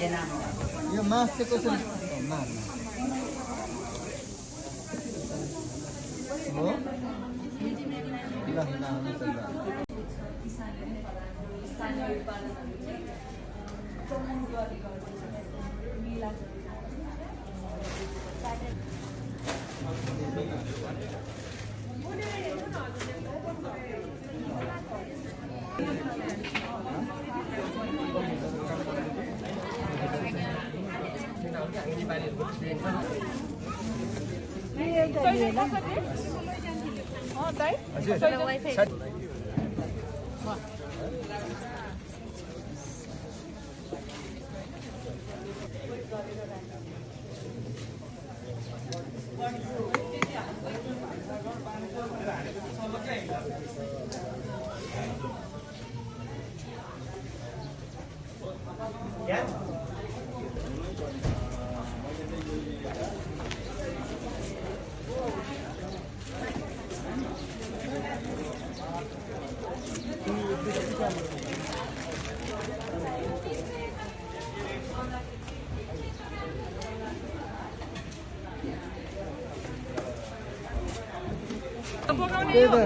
यो मास चाहिँ कसरी मास हो ल हुन्छ ल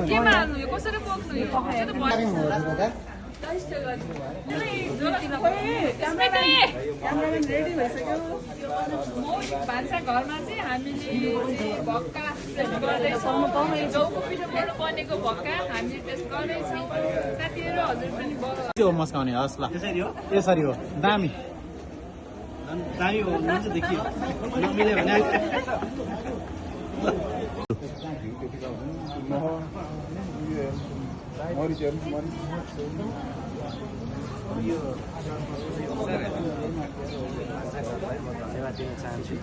केमा हाल्नु यो कसरी पोख्नु यो भान्सा घरमा चाहिँ हामीले भक्का गर्दैछौँ जौको पिठो बनेको भक्का हामीले टेस्ट गर्दैछौँ साथीहरू हजुर पनि हो मस्काउने हस् ल यसरी हो दामी दामी हो हुन्छ देखियो नमिले भने धन्यवाद दिन चाहन्छु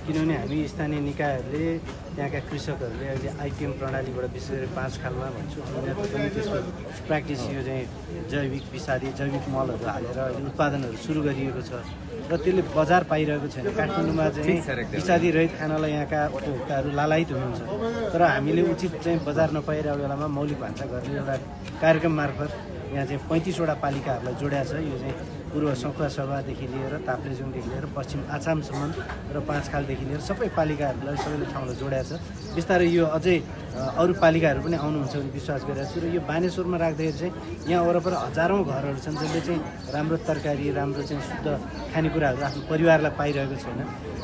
किनभने हामी स्थानीय निकायहरूले त्यहाँका कृषकहरूले अहिले आइपिएम प्रणालीबाट विशेष गरी 5 खालमा भन्छु उनीहरूको पनि त्यसको प्र्याक्टिस यो चाहिँ जैविक विषादी जैविक मलहरू हालेर अहिले उत्पादनहरू सुरु गरिएको छ र त्यसले बजार पाइरहेको छैन। काठमाडौँमा चाहिँ विषादी रहित खानालाई यहाँका उपभोक्ताहरू लालायित हुनुहुन्छ, तर हामीले उचित चाहिँ बजार नपाइरहेको बेलामा मौलिक भान्सा गर्ने एउटा कार्यक्रम मार्फत यहाँ चाहिँ 35वटा पालिकाहरूलाई जोड्या छ। यो चाहिँ पूर्व सखुवा सभादेखि लिएर ताप्लेजुङदेखि लिएर पश्चिम आसामसम्म र 5 खालदेखि लिएर सबै पालिकाहरूलाई सबैले ठाउँलाई जोड्या छ। बिस्तारै यो अझै अरू पालिकाहरू पनि आउनुहुन्छ भने विश्वास गरेको छु। र यो बानेश्वरमा राख्दाखेरि चाहिँ यहाँ वरपर हजारौँ घरहरू छन् जसले चाहिँ राम्रो तरकारी राम्रो चाहिँ शुद्ध खानेकुराहरू आफ्नो परिवारलाई पाइरहेको छैन।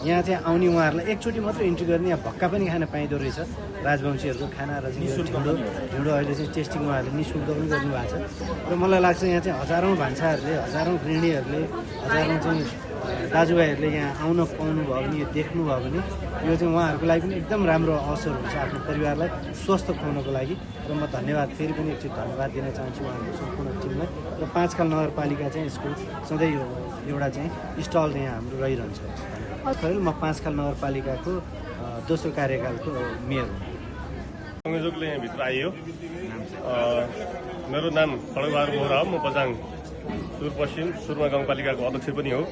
यहाँ चाहिँ आउने उहाँहरूलाई एकचोटि मात्रै इन्ट्री गर्ने यहाँ भक्का पनि खान पाइँदो रहेछ। राजवंशीहरूको खाना र ढिँडो अहिले चाहिँ टेस्टिङ उहाँहरूले निःशुल्क पनि गर्नुभएको छ। र मलाई लाग्छ यहाँ चाहिँ हजारौँ भान्साहरूले हजारौँ गृहिणीहरूले हजारौँ चाहिँ दाजुभाइहरूले यहाँ आउन पाउनुभयो भने यो देख्नुभयो भने यो चाहिँ उहाँहरूको लागि पनि एकदम राम्रो अवसर हुन्छ आफ्नो परिवारलाई स्वस्थ खुवाउनको लागि। र म धन्यवाद फेरि पनि एकचोटि धन्यवाद दिन चाहन्छु उहाँहरूको सम्पूर्ण टिमलाई। र 5 खाल नगरपालिका चाहिँ यसको सधैँ एउटा चाहिँ स्टल यहाँ हाम्रो रहिरहन्छ। म 5 खाल नगरपालिकाको दोस्रो कार्यकालको मेयर हो। संयोजकले यहाँभित्र आइयो। मेरो नाम खड्गबहादुर बोहरा हो। म बझाङ सुदूरपश्चिम सुरमा गाउँपालिकाको अध्यक्ष पनि हो।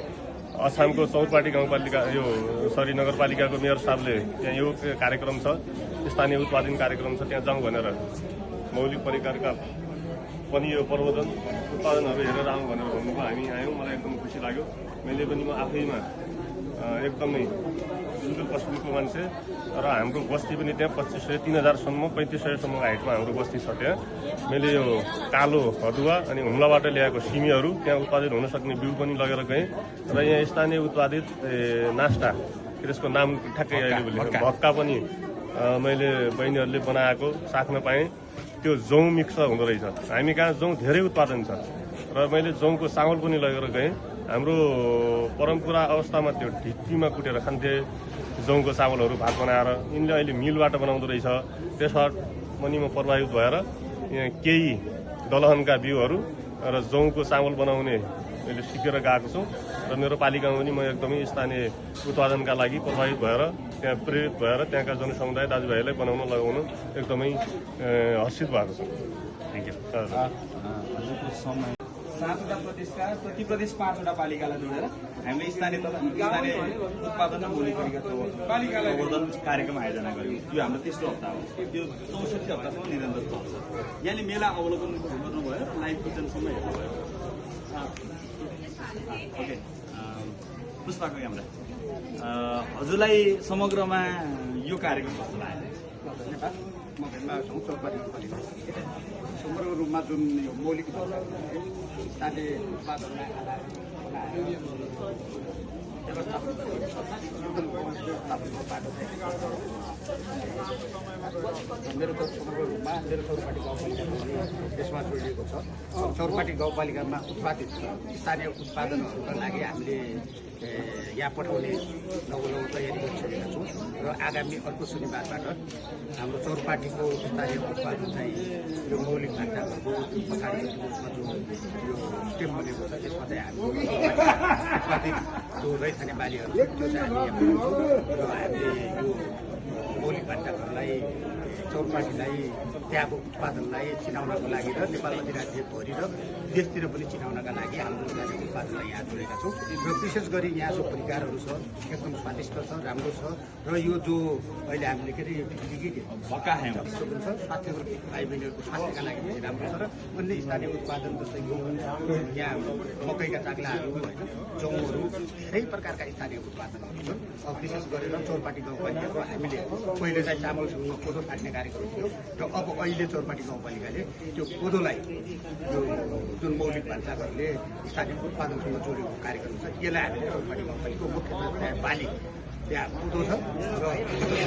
असमको चौरपाटी गाउँपालिका नगरपालिकाको मेयर साहबले त्यहाँ यो कार्यक्रम छ, स्थानीय उत्पादन कार्यक्रम छ, त्यहाँ जाउँ भनेर मौलिक परिकारका पनि यो प्रवर्धन उत्पादनहरू हेरेर आउँ भनेर भन्नुभयो। हामी आयौँ, मलाई एकदम खुसी लाग्यो। मैले पनि म आफैमा एकदमै सुदूरपश्चिमको मान्छे र हाम्रो बस्ती पनि त्यहाँ 2500-3000सम्म 3500सम्मको हाइटमा हाम्रो बस्ती छ। त्यहाँ मैले यो कालो हदुवा अनि हुम्लाबाट ल्याएको सिमीहरू त्यहाँ उत्पादन हुन सक्ने बिउ पनि लगेर गएँ। र यहाँ स्थानीय उत्पादित नास्ता, त्यसको नाम ठ्याक्कै अहिले बोलेको भक्का पनि मैले बहिनीहरूले बनाएको साथमा पाएँ। त्यो जौँ मिक्स हुँदो रहेछ। हामी कहाँ जौँ धेरै उत्पादन छ र मैले जौँको चामल पनि लगेर गएँ। हाम्रो परम्परा अवस्थामा त्यो ढिप्पीमा कुटेर खान्थे जौँको चामलहरू भात बनाएर, यिनले अहिले मिलबाट बनाउँदो रहेछ। त्यसबाट पनि म प्रभावित भएर यहाँ केही दलहनका बिउहरू र जौँको चामल बनाउने मैले सिकेर गएको छु। र मेरो पालिकामा पनि म एकदमै स्थानीय उत्पादनका लागि प्रभावित भएर त्यहाँ प्रेरित भएर त्यहाँका जनसमुदाय दाजुभाइलाई बनाउन लगाउन एकदमै हर्षित भएको छु। Thank you. 7वटा प्रदेशका प्रति प्रदेश 5वटा पालिकालाई जोडेर हामीले स्थानीय उत्पादन र मौलिक प्रवर्धन कार्यक्रम आयोजना गर्यौँ। यो हाम्रो तेस्रो हप्ता हो। यो 64 हप्तासम्म निरन्तर चल्छ। यहाँले मेला अवलोकन गर्नुभयो, लाइभ किचनसम्म हेर्नुभयो। ओके, पुष्पाको क्यामेरा हजुरलाई समग्रमा यो कार्यक्रम कस्तो लाग्यो? धन्यवाद। म भेन्मा छौँ चौपाटी गाउँपालिका समग्र रूपमा जुन यो मौलिक स्थानीय उत्पादनलाई व्यवस्थापन मेरो समग्र रूपमा मेरो चौरपाटी गाउँपालिका यसमा जोडिएको छ। चौरपाटी गाउँपालिकामा उत्पादित स्थानीय उत्पादनहरूका लागि हामीले यहाँ पठाउने नौलो तयारी गरिसकेका छौँ र आगामी अर्को शनिबारबाट हाम्रो चौरपाटीको स्थानीय उत्पादन चाहिँ यो मौलिक ढाँचाहरूको पछाडि उसमा जो यो स्टेम बनेको छ त्यसमा चाहिँ हाम्रो उत्पादित जो रैथाने बालीहरू त्यो चाहिँ हामी यहाँ बनाउँछौँ र हामीले यो मौलिक ढाँचाहरूलाई चौरपाटीलाई त्यहाँको उत्पादनलाई चिनाउनको लागि र नेपाल अधिराज्यभरि र देशतिर पनि चिनाउनका लागि हाम्रो स्थानीय उत्पादनलाई यहाँ जोडेका छौँ र विशेष गरी यहाँ जो परिकारहरू छ एकदम स्वादिष्ट छ, राम्रो छ र यो जो अहिले हामीले के अरे भक्का खायौँ छ स्वास्थ्यको भाइ बहिनीहरूको स्वास्थ्यका लागि पनि राम्रो छ र अन्य स्थानीय उत्पादन जस्तै यहाँ मकैका चाक्लाहरू होइन जौहरू धेरै प्रकारका स्थानीय उत्पादनहरू छन्। अब विशेष गरेर चौरपाटी गाउँपालिकाको हामीले पहिले चाहिँ चामलसँग कोदो काट्ने कार्यक्रम थियो र अब अहिले चौरपाटी गाउँपालिकाले त्यो कोदोलाई यो जुन मौलिक ढाँचाहरूले स्थानीय उत्पादनसँग जोडेको कार्यक्रम छ यसलाई हामीले चौरपाटी गाउँपालिकाको मुख्य बाली त्यहाँ कोदो छ र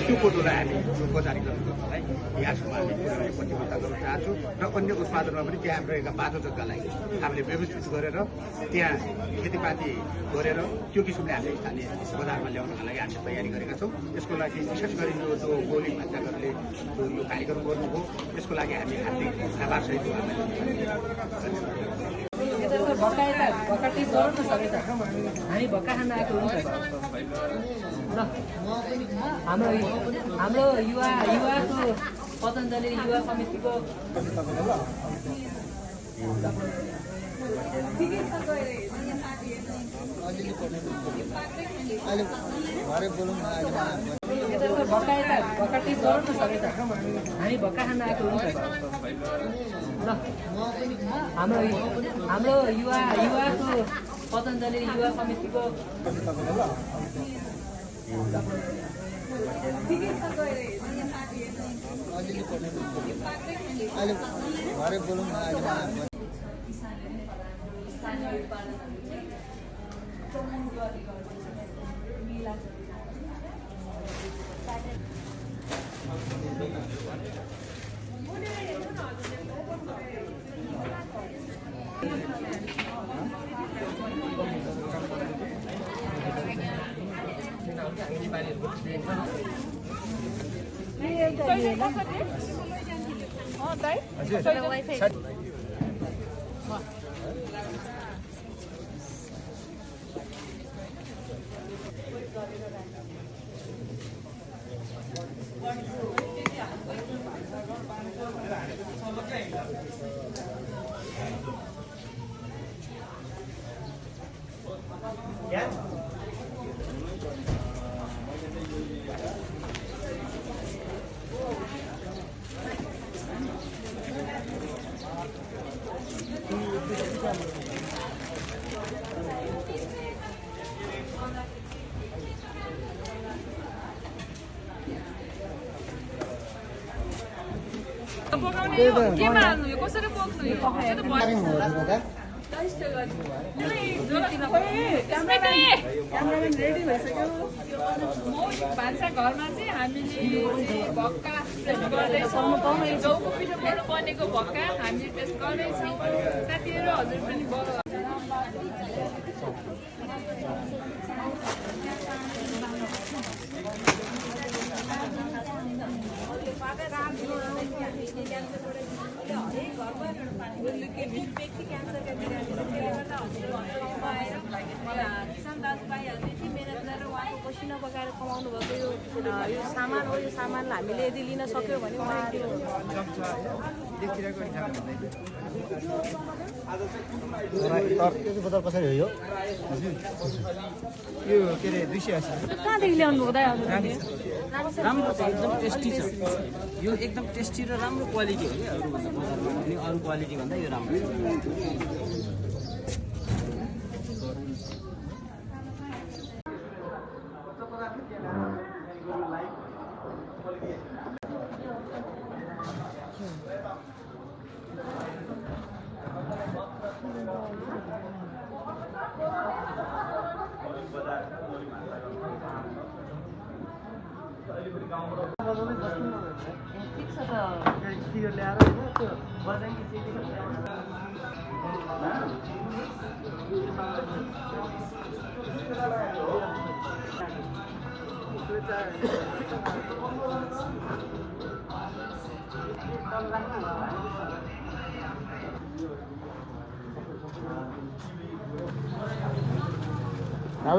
त्यो कोदोलाई हामी बजारीकरण गर्नलाई यहाँसम्म हामी पुर्याउने प्रतिबद्धता गर्न चाहन्छौँ र अन्य उत्पादनमा पनि त्यहाँ रहेका बाटो जग्गालाई हामीले व्यवस्थित गरेर त्यहाँ खेतीपाती गरेर त्यो किसिमले हामीले स्थानीय बजारमा ल्याउनका लागि हामीले तयारी गरेका छौँ। यसको लागि विशेष गरी यो जो मौलिक ढाँचाहरूले यो कार्यक्रम गर्नुभयो त्यसको लागि हामी हार्दिक आभार सहित हामी भक्का खान आएको हुन्छ ल हाम्रो युवाको पतञ्जलि युवा समितिको अहिले घरै बोलौँ न हामी भक्का खान आएको हुन्छ ल हाम्रो युवाको पतञ्जलि युवा समितिको अहिले घरै बोलौँ न केमा हाल्नु यो कसरी पोख्नु यो रेडी भइसक्यो। भान्सा घरमा चाहिँ हामीले भक्का गर्दैछौँ, जौको पिठोबाट बनेको भक्का हामीले टेस्ट गर्दैछौँ। साथीहरू हजुर पनि किसान दाजुभाइहरूले चाहिँ मेहनत गरेर उहाँको पसिना बगाएर कमाउनु भएको यो सामान हो। यो सामानलाई हामीले यदि लिन सक्यो भने उहाँहरू बजार कसरी हो यो के अरे 280 कहाँदेखि ल्याउनु हुँदा राम्रो छ, एकदम टेस्टी छ। यो एकदम टेस्टी र राम्रो क्वालिटी हो कि अरूभन्दा बजारमा पनि अरू क्वालिटी भन्दा यो राम्रो छ। अब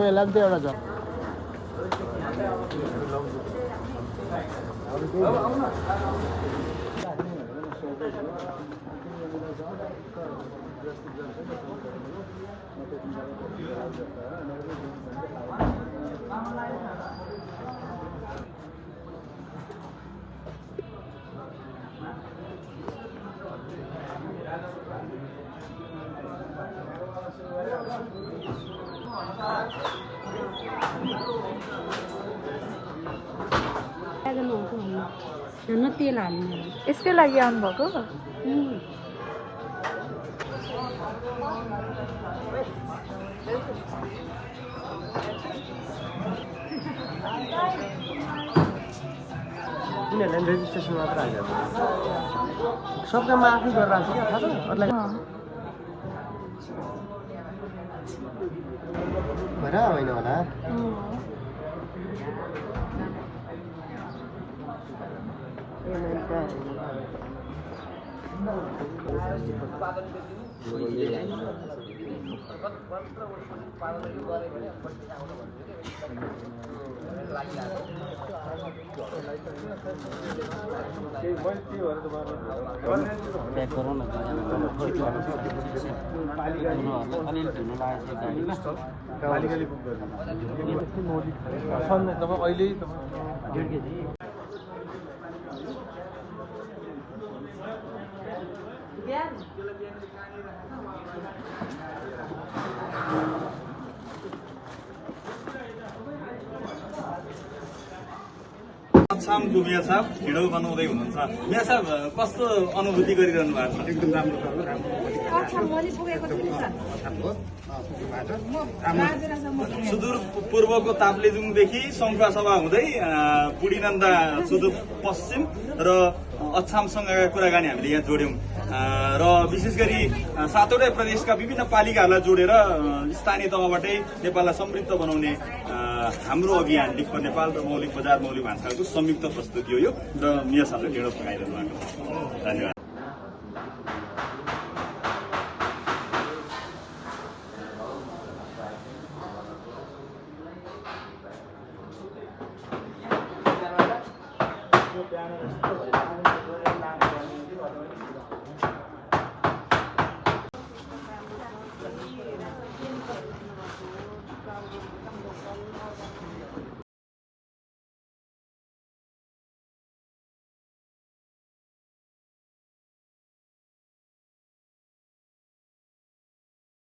यसलाई पनि एउटा छ तेल हाल्नु यसकै लागि आउनुभएको किनभने रेजिस्ट्रेसन मात्र होइन सब काममा आफै गरेर आएको क्या थाहा छ अरूलाई भएर होइन होला अछामको मिया साहब भिडियो बनाउँदै हुनुहुन्छ। मिया साहब कस्तो अनुभूति गरिरहनु भएको छ? एकदम राम्रो सुदूर पूर्वको ताप्लेजुङदेखि सङ्खुवासभा हुँदै बुढीनन्दा सुदूर पश्चिम र अछामसँगका कुराकानी हामीले यहाँ जोड्यौं र विशेष गरी 7वटै प्रदेशका विभिन्न पालिकाहरूलाई जोडेर स्थानीय तहबाटै नेपाललाई समृद्ध बनाउने हाम्रो अभियान लिप्प नेपाल र मौलिक बजार मौलिक भान्साको संयुक्त प्रस्तुति हो यो र मिया साहबले ढेँडो पकाइरहनु भएको छ। धन्यवाद।